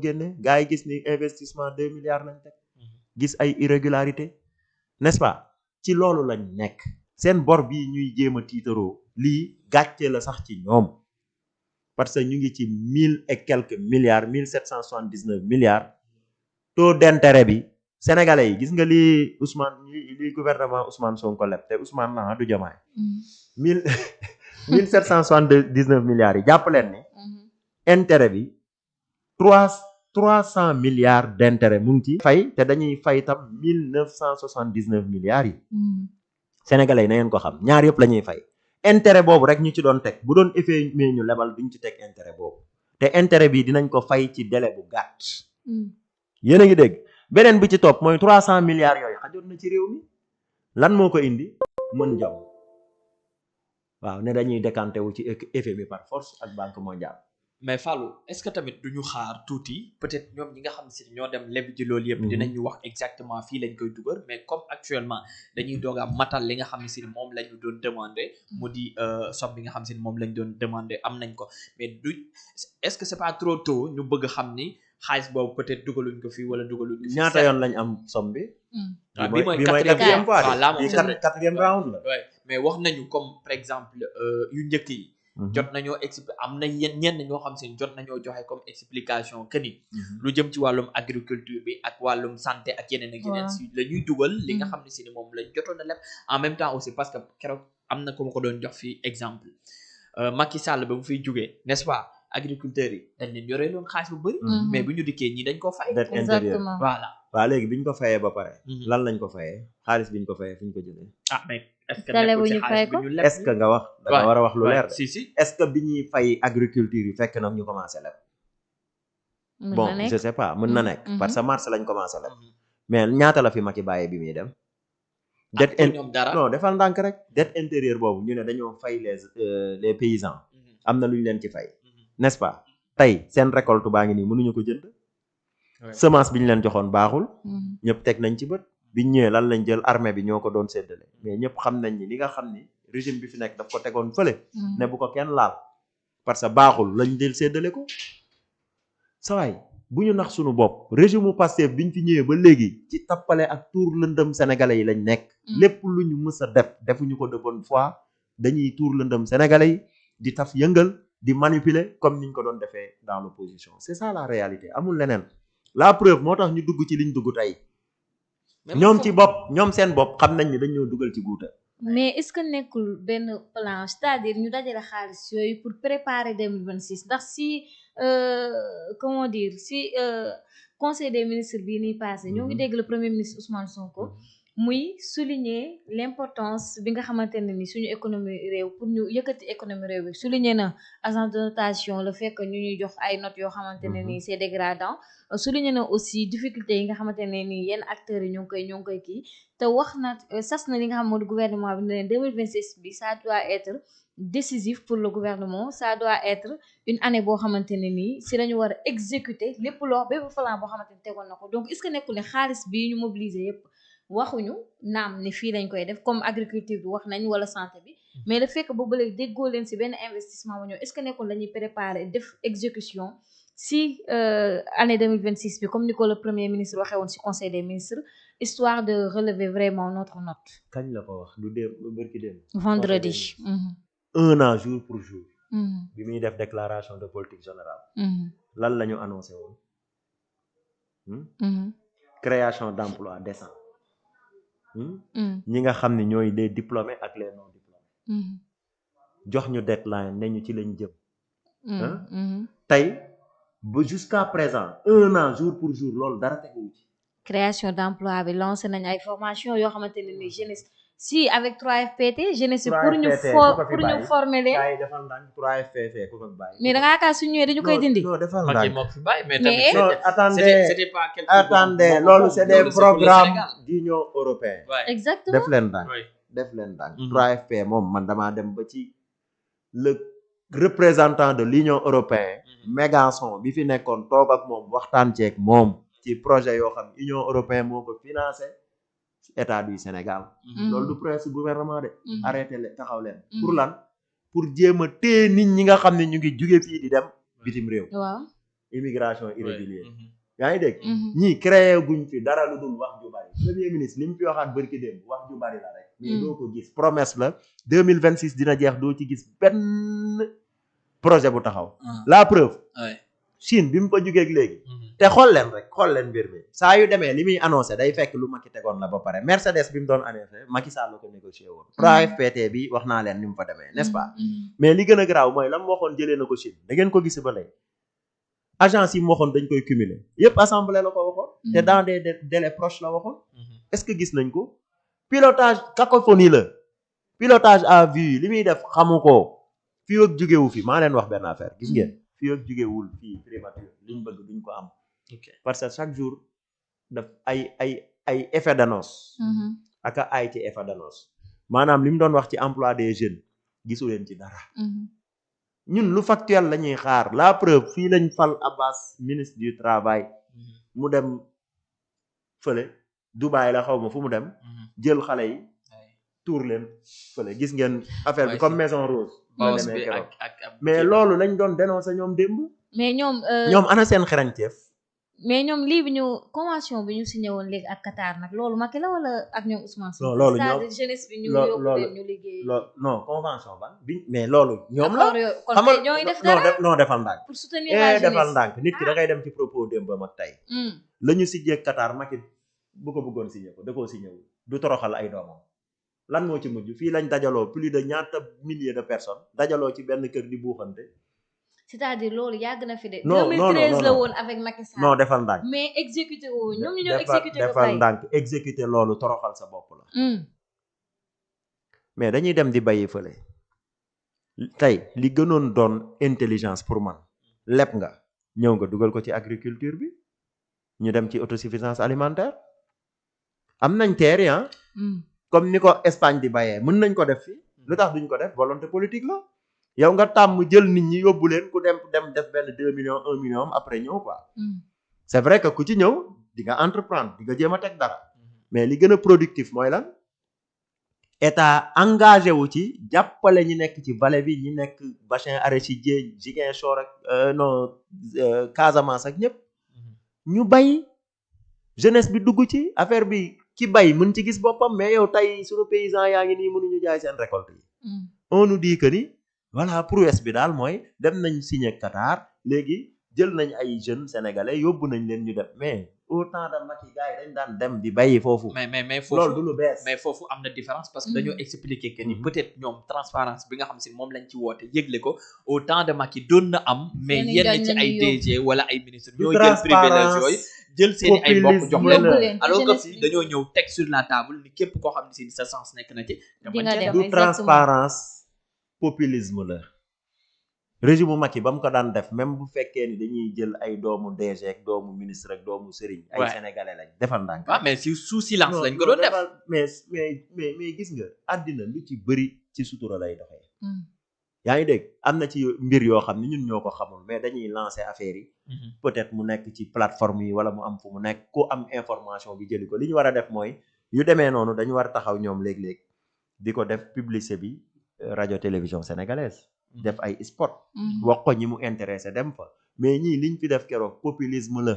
génne gars yi gis ni investissement 2 milliards lañ teg gis ay irrégularité n'est-ce pas ci loolu lañ nekk seen bor bii ñuy jéem a tiitaroo lii gàcce la sax ci ñoom parce que ñu ngi ci 1,779 milliards taux d'intérêt bi sénégalais yi gis nga li li gouvernement Ousmane Sonko leb te Ousmane la du Diomaye 1779 milliards yi jàpp leen ni intérêt bi 300 milliards d'intérêt mu ngi ci fay te dañuy fay tam 1979 milliards yi sénégalais yi na ngeen ko xam ñaar yëpp la ñuy fay intérêt boobu rek ñu ci doon teg bu doon effet mais ñu lebal duñ ci teg intérêt boobu te intérêt bi dinañ ko fay ci délai bu gàtt yéen a ngi dégg beneen bi ci topp mooy 300 milliards yooyu xajoon na ci réew mi lan moo ko indi mën jom waaw ne dañuy décanté wu ci effet bi par force ak banque mondiale. mais Fallou est-ce que tamit duñu xaar tuuti peut-être ñoom ñi nga xam si ñoo dem leb ji loolu yëpp dinañu wax exactement fii lañ koy dugal mais comme actuellement dañuy doog a matal li nga xam ne si moom la ñu doon demandé mu di somme bi nga xam si moom lañ doon demandé am nañ ko mais du est-ce que c'est pas trop tôt ñu bëgg xam ni xaalis boobu peut-être dugaluñ ko fii wala dugaluñ ko fii. ñaata yoon lañ am somme bi. bi mooy quatrième fois bi quatrième round la. mais wax nañu comme par exemple yu njëkk yi. jot nañoo am na ñenn ñoo xam seen jot nañoo joxe comme explication que ni lu jëm ci wàllum agriculture bi ak wàllum santé ak yeneen ak yeneen si la ñuy dugal li nga xam ne si ni moom lañ jotoon a leb en même temps aussi parce que keroog am na ko ma ko doon jox fii exemple Macky Sall ba mu fiy jógee n'est-ce pas agriculteurs yi dañ leen yoree loon xaalis bu bëri mais bu ñu dikkee ñi dañ ko fay exactement voilà waaw léegi bi ñu ko fayee ba pare lan lañ ko fayee xaalis bi ñu ko fayee fu ñu ko jëlee mais est-ce que est-ce que nga wax da nga war a wax lu leer si est-ce que bi ñuy fay agriculture yi fekk na ñu commencé leb bon je sais pas mën na nekk parce que mars lañ commencé leb mais ñaata la fi Macky bàyyee bi muy dem non defal ndànk rek dette intérieure boobu ñu ne dañoo fay les paysans am na lu ñu leen ci fay n'est-ce pas tey seen récolte baa ngi nii mënuñu ko jënd semence bi ñu leen joxoon baaxul ñëpp teg nañ ci bët biñ ñëwee lan lañ jël armée bi ñoo ko doon séddale mais ñëpp xam nañ ni li nga xam ni régime bi fi nekk daf ko tegoon fële ne bu ko kenn laal parce que baaxul lañ del séddale ko sawaay bu ñu nax suñu bopp régime u Pastef biñ fi ñëwee ba léegi ci tappale ak tuur lëndëm sénégalais yi lañ nekk lépp lu ñu mës a defuñu ko de bonne foi dañuy tuur lëndëm sénégalais yi di taf yëngal di manipuler comme niñ ko doon defee dans l'opposition c'est ça la réalité amul leneen la preuve moo tax ñu dugg ci liñ dugg tey ñoom ci bopp ñoom seen bopp xam nañ ni dañoo dugal ci guuta mais est-ce que nekkul benn plan c'est-à-dire ñu dajale xaalis yooyu pour préparer 2026 ndax si comment dire si conseil des ministres bii nii passé ñoo ngi dégg le premier ministre Ousmane Sonko muy souligner l'importance bi nga xamante ne ni suñu économie réew pour ñu yëkkati économie réew bi souligner na agence de notation le fait que ñu ñuy jox ay notes yoo xamante ne ni c'est dégradant souligner na aussi difficulté yi nga xamante ne ni yenn acteurs yi ñoo ngi koy kii te wax na sas na li nga xam moo di gouvernement bi ne leen 2026 bi ça doit être décisif pour le gouvernement ça doit être une année boo xamante ne nii si lañu war a exécuter lépp loo bépp plan boo xamante ne tegoon na ko donc est-ce que nekkul ne xaalis bii ñu mobiliser yépp waxuñu naam ne fii lañ koy def comme agriculture bi wax nañ wala santé bi mais le fait que boobu léegi déggoo leen si benn investissement ba ñëw est-ce que nekkul lañuy préparer def exécution si année 2026 bi comme ni ko le premier ministre waxee woon si conseil des ministres histoire de relever vraiment notre note. kañ la ko wax du démb bërki démb vendredi. 1 an jour pour jour. bi muy def déclaration de politique générale. lan la ñu annoncé woon. création d'emploi décent. ñi nga xam ne ñooy les diplômés ak les non diplômés. jox ñu deadline ne ñu ci lañ jëm. tey ba jusqu'à présent 1 an jour pour jour loolu dara teguwu ci. création d'emploi bi lancé nañ ay formation yoo xamante ne ni jeunesse si avec 3FPT jeunesse pour ñu former leen. kay defal ndànk 3FPT ku ko bàyyi. mais da ngaa yaakaar su ñëwee dañu koy dindi. non defal ndànk moo fi bàyyi mais attendez loolu c'est des programmes d'Union européenne. exactement def leen ndànk 3FP moom man damaa dem ba ci le représentant de l'Union européenne. Méganson bi fi nekkoon toog ak moom waxtaan ceeg moom. ci projet yoo xam Union européenne moo ko financé état du Sénégal. loolu du presse gouvernement de. arrêté leen taxaw leen. pour lan pour jéem a téye nit ñi nga xam ne ñu ngi jóge fii di dem bitim réew. waaw immigration irrégulière yaa ngi dégg ñii créé guñ fi dara lu dul wax ju bari premier ministre li mu fi waxaat bërki démb wax ju bari la rek mais doo ko gis promesse la 2026 dina jeex doo ci gis benn projet bu taxaw la preuve Chine bi mu fa jógeeg léegi te xool leen mbir mi saa yu demee li muy annoncé day fekk lu Macky tegoon la ba pare Mercedes bi mu doon annoncé Macky Sall la ko négocié woon 3FPT bi wax naa leen ni mu fa demee n'est-ce pas mais li gën a garaaw mooy la mu waxoon jëlee na ko Chine da ngeen ko gis ba léegi agence yi mu waxoon dañ koy cumuler yépp assemblée la ko waxoon te dans des délais proches la waxoon est-ce que gis nañ ko pilotage cacophonie la pilotage à vue li muy def xamu ko fii ak jógewu fi maa leen wax benn affaire gis ngeen fii ak jógewul fii primature liñ bëgg duñ ko am parce que chaque jour daf ay effet d'annonce ak ay ci effet d'annonce maanaam li mu doon wax ci emploi des jeunes gisu leen ci dara ñun lu factuel la ñuy xaar la preuve fii lañ fal Abbas ministre du travail mu dem fële Dubaï la xaw ma fu mu dem jël xale yi tuur leen fële gis ngeen affaire bi comme Maison Rose mais loolu lañ doon dénoncer ñoom démb mais ñoom ana seen xarañteef mais ñoom lii bi ñu convention bi ñu signé woon léegi ak Qatar nag loolu Macky la wala ak ñoom Ousmane Sonko non loolu ñoom jeunesse bi ñu yóbbu leen ñu liggéey non convention ban bi mais loolu ñoom la kon ñooy def dara non defal ndànk pour soutenir la jeunesse defal ndànk nit ki da ngay dem ci propos démbam ak tey la ñu signé Qatar Macky bu ko bëggoon signé ko da koo signé wu du toroxal ay doomam lan moo ci mujj fii lañ dajaloo plus de ñaata milliers de personnes dajaloo ci benn kër di buuxante c'est-à-dire loolu yàgg na fi de. non 2013 la woon avec Macky Sall. non defal ndànk mais exécuté woo ñoom ñu ñëw exécuté ko defal ndànk exécuté loolu toroxal sa bopp la. mais dañuy dem di bàyyi fële. tey li gënoon doon intelligence pour man lépp nga ñëw nga dugal ko ci agriculture bi ñu dem ci autosuffisance alimentaire am nañ terre ah. comme ni ko Espagne di bayee mën nañ ko def fii lu tax duñ ko def volonté politique la. yow nga tàmm jël nit ñi yóbbu leen ku dem def benn 2 millions 1 million après ñëw quoi c'est vrai que ku ci ñëw di nga entreprendre di nga jéem a teg dara mais li gën a productif mooy lan état engagé wu ci jàppale ñi nekk ci vallée bi ñi nekk bassin arachidier Ziguinchor ak non Casamance ak ñëpp ñu bay jeunesse bi dugg ci affaire bi ki bay mën ci gis boppam mais yow tey suñu paysans yaa ngi nii mënuñu jaay seen récolte yi on nous dit que ni voilà prouesse bi daal mooy dem nañ signé Qatar léegi jël nañ ay jeunes sénégalais yóbbu nañ leen ñu def mais autant de Macky gars yi dañ daan dem di bàyyi foofu. mais foofu loolu du lu bees. mais foofu am na différence parce que dañoo expliquer que ni peut-être ñoom transparence bi nga xam si moom lañ ci woote yëgle ko autant de Macky doon na am. mais yenn ci ay DG wala ay ministres ñoo jël privilège yooyu jël seeni ay mbokk jox leen alors que fii dañoo ñëw teg sur la table ni képp koo xam ne si sa sens nekk na ci. du transparence populisme la régime Macky ba mu ko daan def même bu fekkee ni dañuy jël ay doomu DG ak doomu ministre ak doomu sëriñ ay sénégalais lañ defal ndànk mais si sous silence lañ ko doon def mais gis nga àddina lu ci bëri ci sutura lay doxee yaa ngi dégg am na ci mbir yoo xam ne ñun ñoo ko xamul mais dañuy lancer affaire yi peut-être mu nekk ci plateforme yi wala mu am fu mu nekk ku am information bi jëli ko li ñu war a def mooy yu demee noonu dañu war a taxaw ñoom léeg-léeg di ko def publicité bi radio télévision sénégalaise def ay spot wax ko ñi mu intéressé dem fa mais ñii liñ fi def keroog populisme la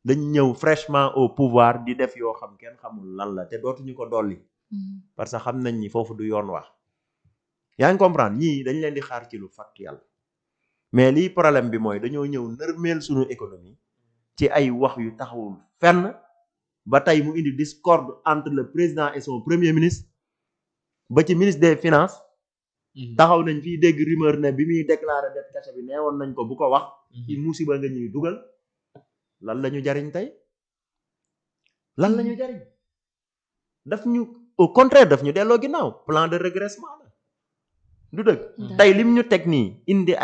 dañ ñëw fraîchement au pouvoir di def yoo xam kenn xamul lan la te dootuñu ko dolli parce que xam nañ ni foofu du yoon wax yaa ngi comprendre ñii dañ leen di xaar ci lu factuel mais lii problème bi mooy dañoo ñëw nërmeel suñu économie ci ay wax yu taxawul fenn ba tey mu indi discorde entre le président et son premier ministre ba ci ministre des finances taxaw nañ fii dégg rumeur ne bi muy déclarer dette cachée bi neewoon nañ ko bu ko wax ci musiba nga ñuy dugal lan la ñu jariñ tey lan la ñu jariñ daf ñu au contraire daf ñu delloo ginnaaw plan de redressement la du dëgg tey lim ñu teg nii indi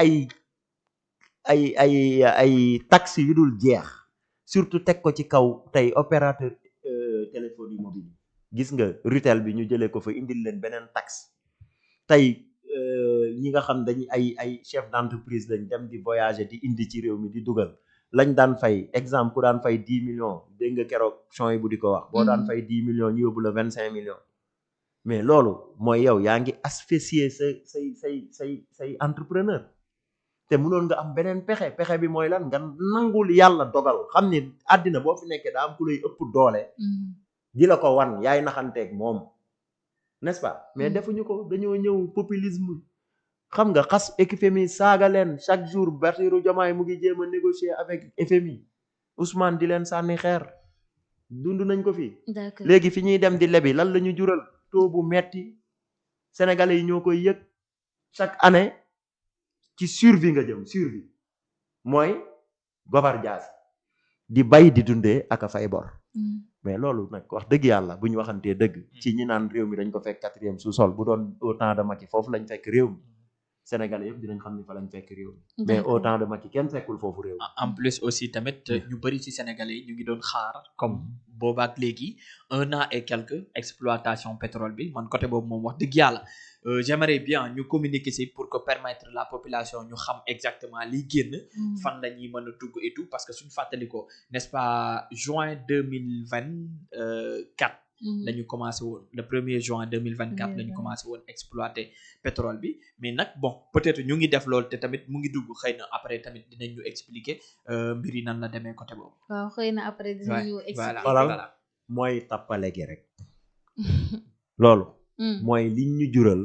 ay taxes yu dul jeex surtout teg ko ci kaw tey opérateur téléphonie mobile gis nga Rutel bi ñu jëlee ko fa indil leen beneen taxe tey ñi nga xam dañuy ay chef d'entreprise lañ dem di voyager di indi ci réew mi di dugal lañ daan fay exemple ku daan fay 10 millions dégg nga keroog champs yi bu di ko wax boo daan fay 10 millions ñu yóbbu la 25 millions mais loolu mooy yow yaa ngi asphyxier say entrepreneur te mënoon nga am beneen pexe bi mooy lan nga nangul yàlla dogal xam ni àddina boo fi nekkee daa am ku lay ëpp doole di la ko wan yaay naxanteeg moom n'est-ce pas mais defuñu ko dañoo ñëw populisme xam nga xas FMI saaga leen chaque jour Bassirou Diomaye mu ngi jéem a négocier avec FMI Ousmane di leen sànni xeer dund nañ ko fi léegi fi ñuy dem di lebi lan la ñu jural taux bu metti sénégalais yi ñoo koy yëg chaque année ci survie nga jëm survie mooy gobar jaas di bay di dundee ak a fay bor mais loolu nag wax dëgg yàlla bu ñu waxantee dëgg ci ñi naan réew mi dañ ko fekk 4e sous-sol bu doon au temps de Macky foofu lañ fekk réew mi sénégalais yëpp dinañ xam ni fa lañ fekk réew mi mais au temps de Macky kenn fekkul foofu réew mi en plus aussi tamit ñu bëri ci sénégalais yi ñu ngi doon xaar comme boobaak léegi 1 an et quelques exploitation pétrole bi man côté boobu moom wax dëgg yàlla j'aimerais bien ñu communiquer ci pour que permettre la population ñu xam exactement liy génn fan la ñuy mën a dugg et tout parce que suñu fàttali ko n'est-ce pas juin 2024 la ñu commencé woon le 1er juin 2024 la ñu commencé woon exploiter pétrole bi mais nag bon peut-être ñu ngi def loolu te tamit mu ngi dugg xëy na après tamit dinañ ñu expliquer mbir yi nan la demee côté boobu. waaw xëy na après dinañ ñu expliquer. voilà mooy tappale gi rek loolu. mooy liñ ñu jural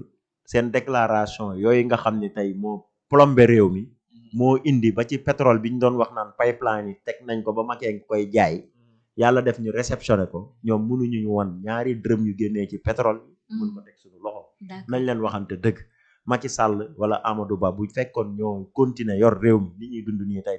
seen déclaration yooyu nga xam ne tey moo plombé réew mi moo indi ba ci pétrole bi ñu doon wax naan pipeline yi teg nañ ko ba Macky ngi koy jaay. yàlla def ñu réceptionné ko ñoom mënuñu ñu wan ñaari dërëm yu génnee ci pétrole bi mun ko teg suñu loxo nañ leen waxante dëgg Macky Sall wala Amadou Ba bu fekkoon ñoo continuer yor réew mi li ñuy dund nii tey